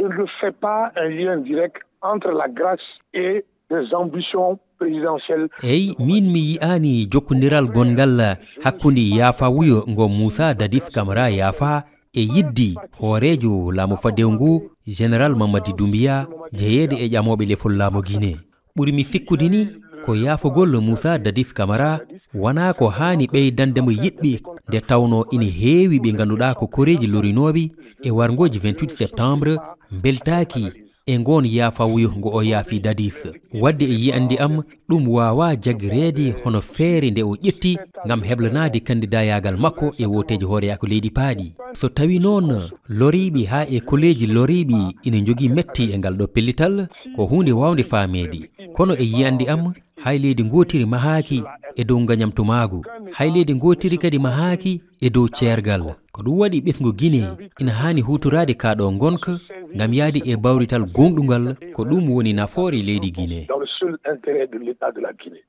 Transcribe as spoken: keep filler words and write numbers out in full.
ne fait pas un lien direct entre la grâce et des ambitions présidentielles. Eyi, min mi yi'aani jokkondiral gonngal hakkunde yaafawuyo ngo Moussa Dadis Camara yaafa e yidde hooreejo laamu faddewu ngu, Général Mamadi Doumbouya, jeyeede e ƴamooɓe lefol laamu Guinée. Ɓuri mi sikkude ni ko yaafugol Moussa Dadis Camara wonaa ko haani ɓeydande mo yiɗɓe, nde tawnoo ina heewi ɓe ngannduɗaa ko koreeji lorinooɓe e warngooji vingt-huit septembre mbeltaaki e ngoon yaafawuyo ngo o yaafi Dadis. Waɗde e yi'annde am, ɗum waawaa jaggireede hono feere nde o ƴetti ngam heblanaade kandidayaagal makko e wooteeji hooreyaaku leydi paaɗi. So tawii noon loriiɓe haa e koleeji loriiɓe ina njogii metti e ngal ɗo pellital, ko huunde waawnde faameede. Kono e yi'annde am, hay leydi ngootiri mahaaki e dow ngañamtumaagu. Hay leydi ngootiri kadi mahaaki e dow ceergal. Ko ɗum waɗi ɓesngu Guinée ina haani huutoraade kaa ɗo ngonka ngam yahde e bawrital goongɗungal, ko ɗum woni nafoore leydi Guinée. Dans le seul intérêt de l'État de la Guinée.